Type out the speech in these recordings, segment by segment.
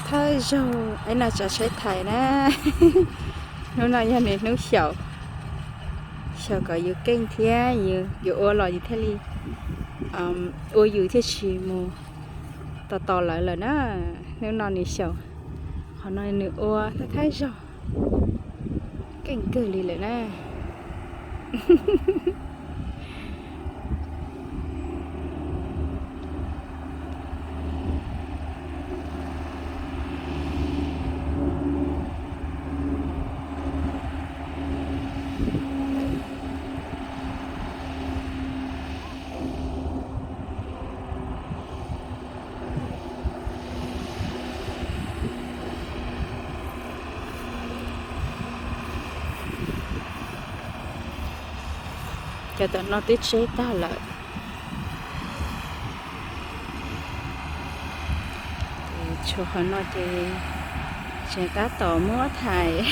Thawj zaug es no tsav seb thaiv na. Hnub no yog nws hnub xyaum, xyaum kom yus keej thiab yus ua los yus thiaj li ua yus thiaj tsis mus tos tos lawv lawm na. Hnub no nws xyaum, qhov no nws ua thawj zaug, keej kawg li lawm na. Cov tom no twb tseb tag lawm. Tshuav qhov no ces tseem tab tom muab thaiv.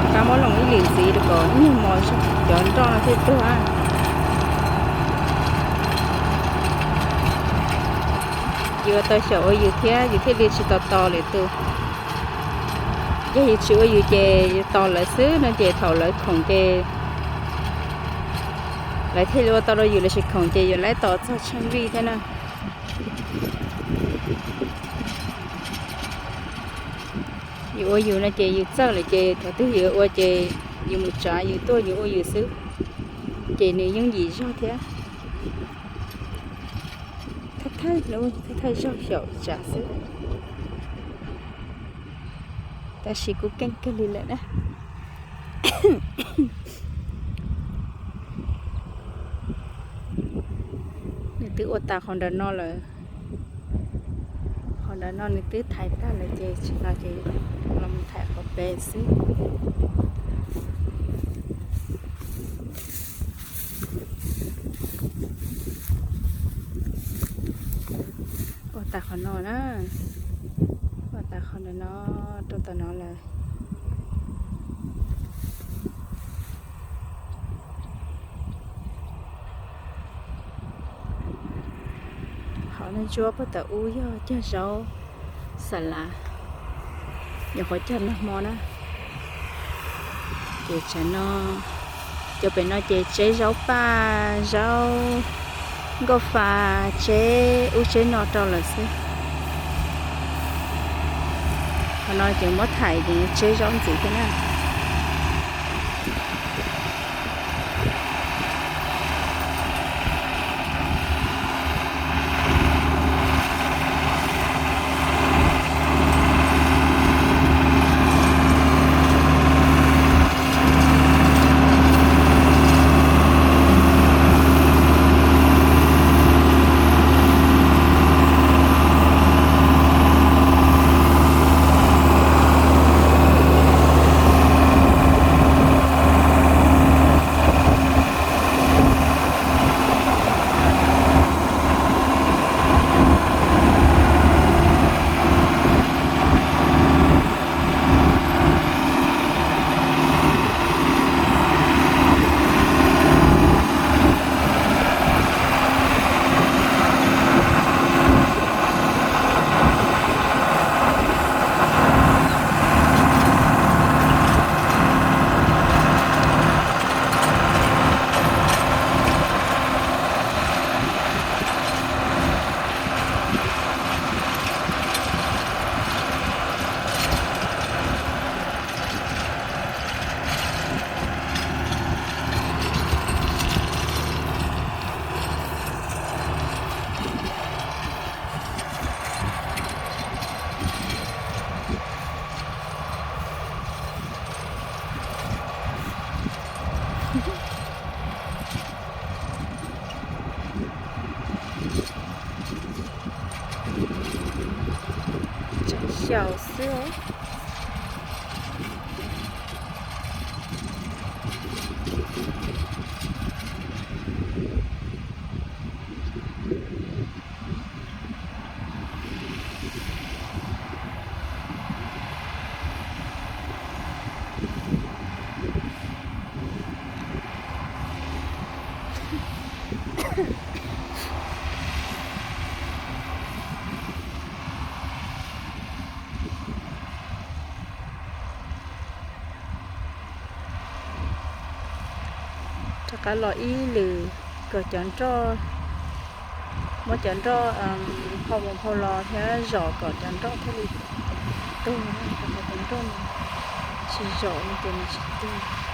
Rov qab muab loos ib lwm ntxiv rau kom ib nyuag mos cov nroj no thiaj tuag. Yus tau xyaum ua yus thiab yus thiaj li tsis tos tos lwm tus. Yog yus tsis ua yus ces yus tos lawv xwb no ces thaum lawv khoom ces lawv thiaj li ua tau rau yus, lawv tsis khoom ces yus laib tos txog tsheej vij thiab na. Yus ua yus no ces yus txawj lawm ces thaum twg yus ua ces yus mus tsav yus tuaj yus ua yus xwb, ces nws yooj yim zog thiab. Thawj thawj hnub thawj thawj zaug xyaum tsav xwb, tab sis kuj keej kawg li lawm na. Nws twb ua tas qhov ntawm no lawm. Qhov ntawm no nws twb thaiv tag lawm ces tsis no ces los mus thaiv qhov pem xwb. Ua tas qhov no na, ua tas qhov ntawm no rau tom no lawm. Qhov ntsuab puag tom ub yog cog zaub xa lav, yog qhov cog nag hmo na. Ces tsam no, cov pem no ces tseb zaub paj, zaub nkauj fa, tseb ub tseb no rau lawm xwb. Qhov no ces muab thaiv ces tseb zaub ntxiv thiab na. Yau xwb. Rov qab los ib lwm kom cov nroj, muab cov nroj phau mus phau los thiab zom kom cov nroj thiaj li tuag, rau qhov cov nroj no tsis zom no ces nws tsis tuag.